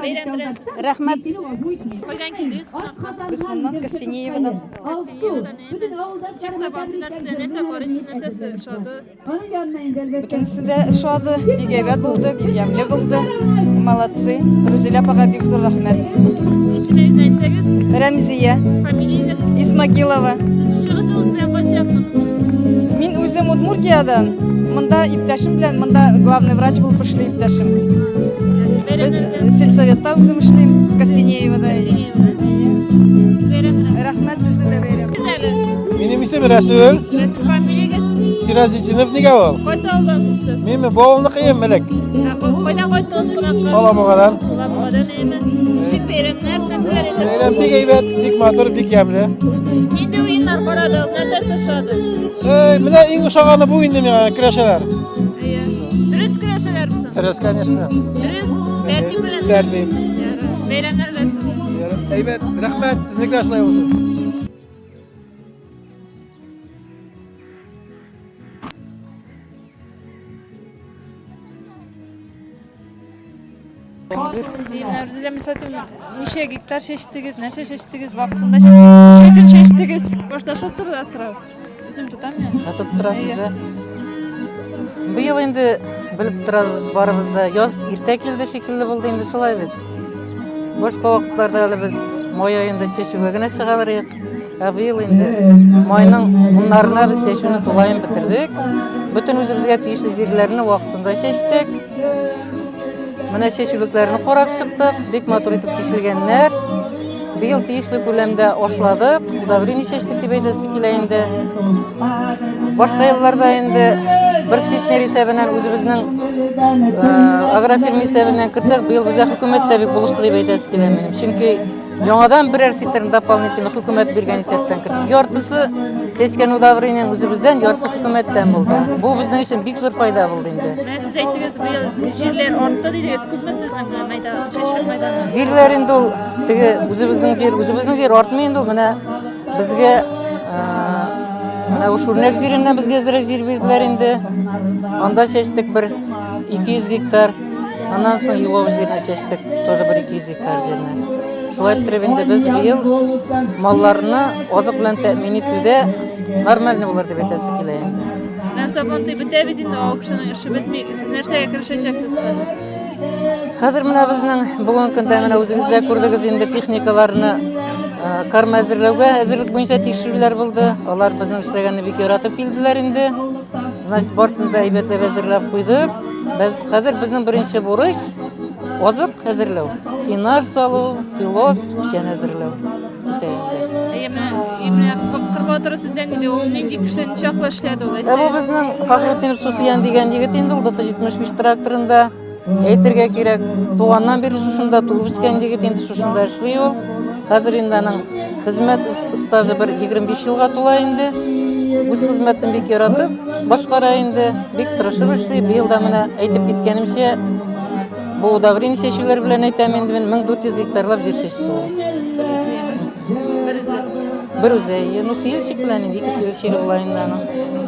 Бәйрәм белән. Рәхмәт. Кайдан килдегез кунакка? Без моннан Костенеевадан. Костенеевадан, әйеме? Ничек Сабан туйлар сезгә? Нәрсә карыйсыз, нәрсәсе ошады? Бөтенесе дә ошады, бик әйбәт булды, бик ямьле булды. Молодцы. Рузилә апага бик зур рәхмәт. Исемегезне әйтсәгез? Рәмзия. Фамилиягез? Исмагилова. Сез чыгышыгыз белән кайсы яктан? Мин үзем Удмуртиядән. Монда иптәшем белән, монда главный врач булып эшли иптәшем. Без сельсоветта үзем эшлим, Костенеевода. Рәхмәт сезне дә бәйрәм. Минем исем Рәсүл. Рәсүл фамилиягез? Сиразетдинов нигә ул? Кайсы авылдансыз сез? Мин бу авылныкыем элек. Кайдан кайттыгыз кунакка? Алабугадан. Алабугадан әйеме? Ничек бәйрәмнәр, нәрсәләр әйтәсез? Бәйрәм бик әйбәт, бик матур, бик ямьле. Нинди уеннар карадыгыз, нәрсәсе ошады? Эй, менә иң ошаганы бу инде миңа, көрәшәләр. Әйе. Дөрес көрәшәләрме соң? Дөрес, конечно. Дөрес, тәртип белән. Тәртип. Бәйрәмнәр белән. Әйбәт, рәхмәт, сезнеке дә шулай булсын. Рузилә Мисатовна, ничә гектар чәчтегез, нәрсә чәчтегез, вакытында чәчтегез, ничә көн чәчтегез? Башта шул турыда сорау. Үзем тотам мин. Ә тотып торасыз да. Быел инде белеп торабыз барыбыз да, яз иртә килде шикелле булды инде шулай бит. Башка вакытларда әле без май аенда чәчүгә генә чыгалар идек. Ә быел инде майның уннарына без чәчүне тулаем бетердек. Бөтен үзебезгә тиешле җирләрне вакытында чәчтек. Менә чәчүлекләрне карап чыктык, бик матур итеп тишелгәннәр. Быел тиешле күләмдә ашладык, удобрение чәчтек дип әйтәсе килә инде. Башка елларда инде бер центнер исәбеннән үзебезнең э, агрофирма исәбеннән керсәк, быел безгә хөкүмәт тә бик булышты дип әйтәсе килә минем. Чөнки Яңадан берәр центрны дополнительно хөкүмәт биргән исәптән керттек. Яртысы чәчкән удобрениенең үзебездән, яртысы хөкүмәттән булды. Бу безнең өчен бик зур файда булды инде. Менә сез әйттегез, быел җирләр артты дидегез. Күпме сезнең менә мәйдан, чәчүлек мәйданы? Җирләр инде ул теге үзебезнең җир, үзебезнең җир артмый инде ул. Менә безгә менә бу Шүрнәк җиреннән безгә әзрәк җир бирделәр инде. Анда чәчтек бер 200 гектар. Аннан соң Юлов җиренә чәчтек, тоже бер 200 гектар җирне. Шулай иттереп инде без быел малларны азык белән тәэмин итүдә нормальный булыр дип әйтәсе килә инде. Менә Сабантуй бетә бит инде, авыл кешенең эше бетми. Сез нәрсәгә керешәчәксез хәзер? Хәзер менә безнең бүгенге көндә менә үзегез дә күрдегез инде техникаларны карма әзерләүгә әзерлек буенча тикшерүләр булды. Алар безнең эшләгәнне бик яратып килделәр инде. Значит, барысын да әйбәтләп әзерләп куйдык. Без хәзер безнең беренче бурыч азык әзерләү. Сенаж салу, силос, печән әзерләү китә инде. Әйе, менә, менә Кыр батыры сездә нинди? Ул нинди кеше, ничаклы эшләде ул? Ә бу безнең Фахретдинов Суфиян дигән егет инде ул ДТ-75 тракторында. Әйтергә кирәк, туганнан бирле шушында туып үскән егет инде шушында эшли ул. Хәзер инде аның хезмәт стажы бер 25 елга тула инде. Үз хезмәтен бик яратып башкара инде, бик тырышып эшли. Быел да менә әйтеп киткәнемчә, бу удобрение чәчүләр белән әйтәм инде мин 1400 гектарлап җир чәчте ул. Бер үзе, ну силщик белән инде, ике силщигы була инде аның.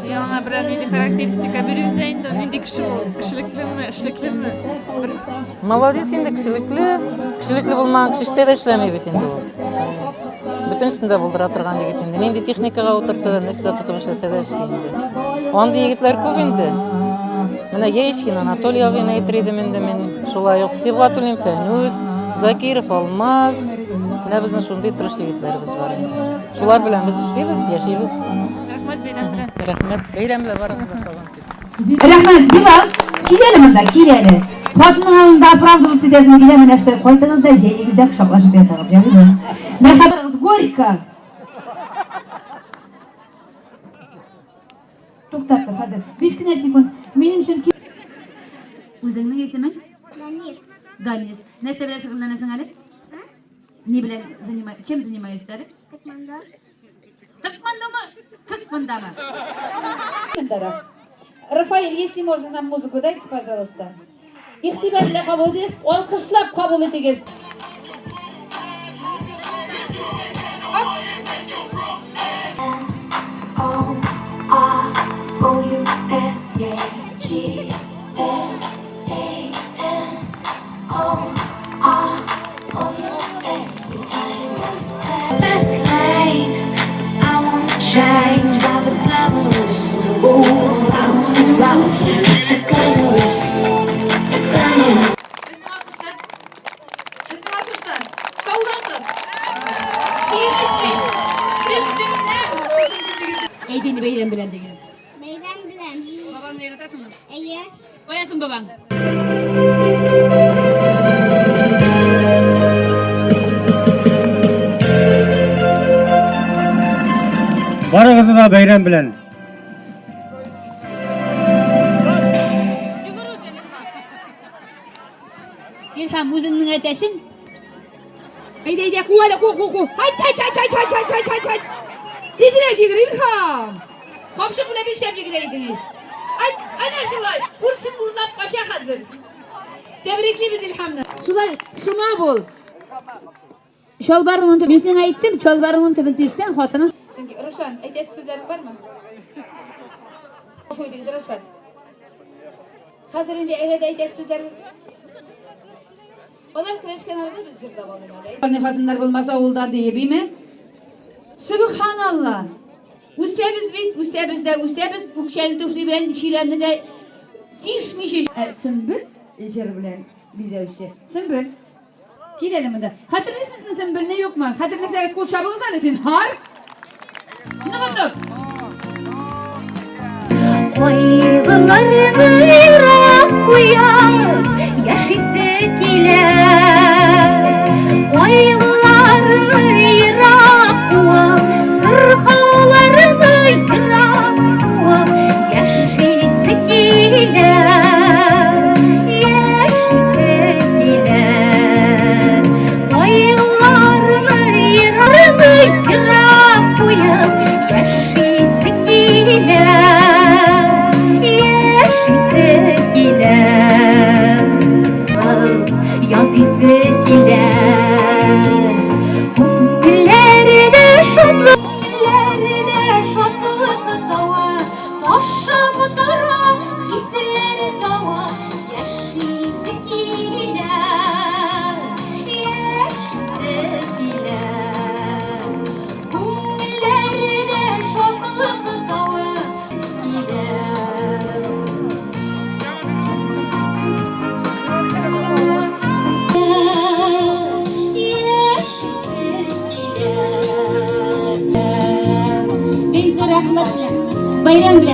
Яңа берәр нинди характеристика бирегез дә инде, нинди кеше ул? Кешелеклеме, эшлеклеме? Бер... Молодец инде, кешелекле. Кешелекле булмаган кеше эштә дә эшләми бит инде ул. Бөтенесен дә булдыра торган егет инде. Нинди техникага утырса да, нәрсә тотып эшләсә дә эшли инде. Андый егетләр күп инде. Менә Яичкин Анатолий абыйны әйтер идем инде мин. Шулай ук Сибгатуллин Фәнүз, Закиров Алмаз. Менә безнең шундый тырыш егетләребез бар инде. Шулар белән без эшлибез, яшибез. Рәхмәт бәйрәм белән. Рәхмәт. Бәйрәм белән барыгыз да сабан туй. Рәхмәт, Билал. Кил әле монда, кил әле. Хатының алдында оправдываться итәсең килә, менә шулай кайтыгыз да җәегездә кочаклашып ятыгыз, ярыймы? Мәхәббәт горько. Туктап тор хәзер. 5 кенә секунд. Минем өчен Үзеңнең исемең? Данис. Данис. Нәрсә белән шөгыльләнәсең әле? Ни белән занима... Чем занимаешься әле? Тэквондо. Тэквондомы? Тэквондомы? Рафаэль, если можно, нам музыку дайте, пожалуйста. Игътибар белән кабул итегез, алкышлап кабул итегез. Әйт инде бәйрәм белән диген. Бәйрәм белән. Бабаңны яратасыңмы? Әйе. Кая соң бабаң? Барыгызны да бәйрәм белән. Илһам, үзеңнең әтәчең? Әйдә, әйдә, ку әле, ку, ку, ку. Айт, айт, айт, айт, айт, айт, айт, айт, айт. Тизрәк йөгер, Илһам. Капчык белән бик шәп йөгерә идең ич. Айт, әнә шулай, күршең урлап кача хәзер. Тәбриклибез Илһамны. Шулай, шома бул. Чалбарыңның төбен, мин сиңа әйттем, чалбарыңның төбен тишсәң, хатының. Чөнки, Рушан, әйтәсе сүзләрең бармы? Гафу итегез, Рушан. Хәзер инде әгәр дә әйтәсе сүзләрең Алар көрәшкән арада без җырлап алыйк әле. Барны хатыннар булмаса авылда диеп, име? Сөбханалла! Үсәбез бит, үсәбез дә үсәбез, үкчәле туфли белән чирәмне дә тишмичә. Ә Сөмбел җыр белән бизәүче. Сөмбел, кил әле монда. Хәтерлисезме Сөмбелне, юкмы? Хәтерләсәгез, кул чабыгыз әле, зинһар. Ныгытып. Кайгыларны ерак куя, яшисе килә. Кайгыларны ерак куа, сырхауларны ерак куа, яшисе килә. Яшисе килә. Кайгыларны Бәйрәм белән!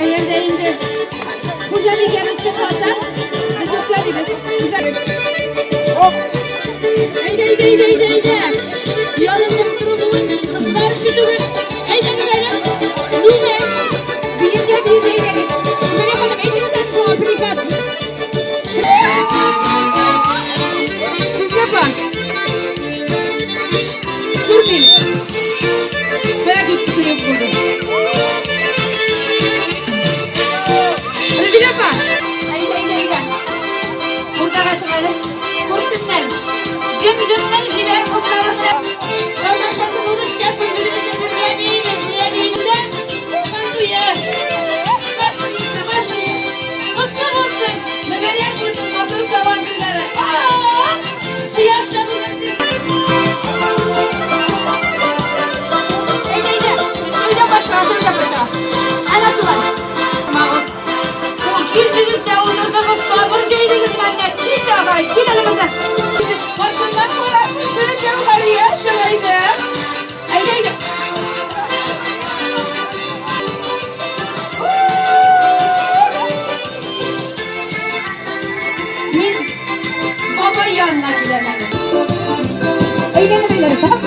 Әгәр дә инде хуҗабикәбез чыкмаса, без йоклар идек. Әйдә, әйдә, әйдә, әйдә, әйдә. Ялынып тору бүген кызлар эше түгел. Әйдәгез әле. Мине биергә биергә әйдәгез. Менә ханым, әйтегез әле шуңа приказ. Күзгә апа. Күрмим. Бәрәкәт сыек булды. Рәзилә апа. Әйдә, әйдә, әйдә. Уртага чык әле. Күрсеннәр. Дөм-дөмнең җибәр кызлары белән. Татарчасын, урысчасын бөтенесен бергә биибез, биибез дә. Сабан туе. Сабан туе. Котлы булсын. Мөбарәк булсын матур сабан туйлары. Кояш та бүген Әйдә, әйдә. Әйдә башла, әйдә башла. Әнә шулай. Магыз. Килдегез дә утырдыгыз, сабыр җәйдегез мәллә. Кил агай, кил әле монда. Башыннан кара күзләре җәүһәрия шулай да. Әйдә, әйдә. Мин бабай янына киләм әле. Әйләнеп әйләнеп, tamam.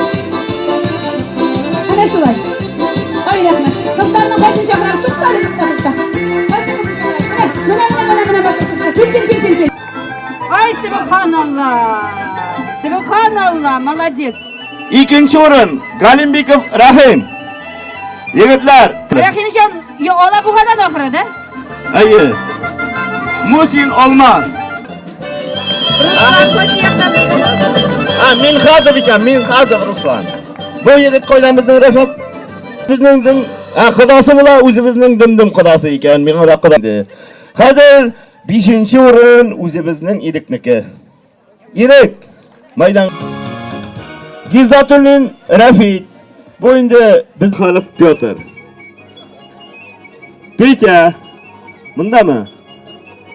Әнә шулай. Ай, рәхмәт. Кызларның кайсын чакырам? Тукта әле, тукта, тукта. Кайсы кызны чакырам? Менә, менә, менә, менә, менә, кил, кил, кил, кил, кил. Ай, сөбханалла. Сөбханалла, молодец. Икенче урын Галимбиков Рәхим. Егетләр. Рәхимҗан, я Алабугадан ахыры, да? Әйе. Мусин Алмаз. Руслан кайсы якта безнең? А, Минхазов икән, Минхазов Руслан. Бу егет кайдан безнең Рәшат? Безнең дим, ә кодасы була, үзебезнең дим-дим кодасы икән, миңа да кода. Хәзер бишенче урын үзебезнең Ирекнеке. Ирек, майдан. Гизатуллин Рәфит. Бу инде без Халов Петр. Петя, мындамы?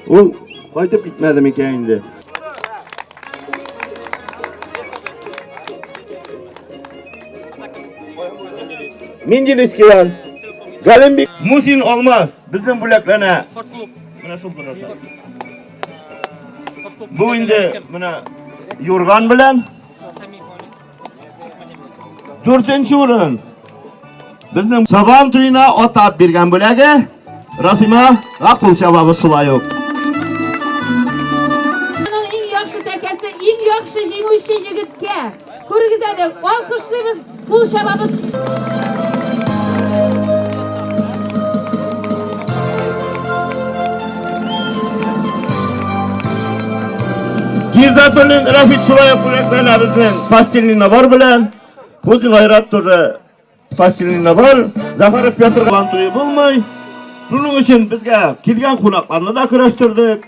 Ул кайтып китмәде микән инде? Менделеевскийлар. Галимбек Мусин Алмаз безнең бүләкләнә. Менә шул тырыша. Бу инде менә юрган белән. Дүртенче урын. Безнең Сабан туена атап биргән бүләге Расима кул чабабыз шулай ук. Аның иң яхшы тәкәсе, иң яхшы җиңүче җегеткә. Күрегез әле, алкышлыйбыз, кул чабабыз. Гизатуллин Рафит шулай ук бүләкләнә безнең постельный набор белән. Кузин Айрат тоже постельный набор. Захаров Петр Сабан туе булмый. Шуның өчен безгә килгән кунакларны да көрәштердек.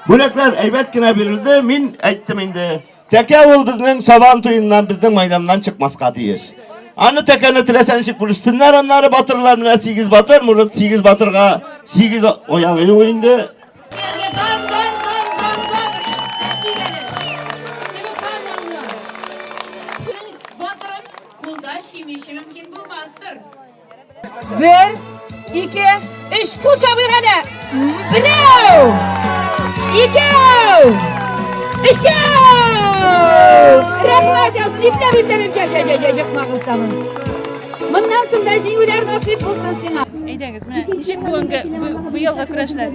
Бүләкләр әйбәт кенә бирелде. Мин әйттем инде. Тәкә ул безнең Сабан туеннан, безнең майданнан чыкмаска тиеш. Аны тәкәне теләсә ничек бүлешсеннәр, аннары батырлар менә 8 батыр, может 8 батырга 8 аягы юк инде. Батырым кулда чимиче мөмкин булмастыр. Бер, ике, өч, кул чабыйк әле. Берәү, икәү, өчәү. Рәхмәт яусын, ипләп, ипләп, ипләп, җә, җә, җә, җыкмагыз тагын. Моннан соң да җиңүләр насыйп булсын сиңа. Әйдәгез, менә ничек бүгенге быелгы көрәшләр?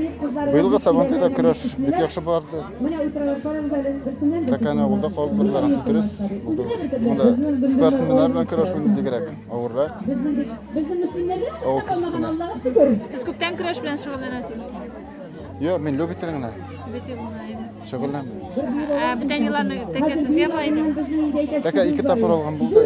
Быелгы Сабантуйда көрәш бик яхшы барды. Тәкәне авылда калдырдылар, анысы дөрес булды. Монда спортсменнар белән көрәшү ниндигрәк, авыррак. Авыл кешесенә. Сез күптән көрәш белән шөгыльләнәсезме? Юк, мин любитель генә. Любитель генә. Шөгыльләнмим. Ә бүтән елларны тәкә сезгә була иде? Тәкә ике тапкыр алган булды.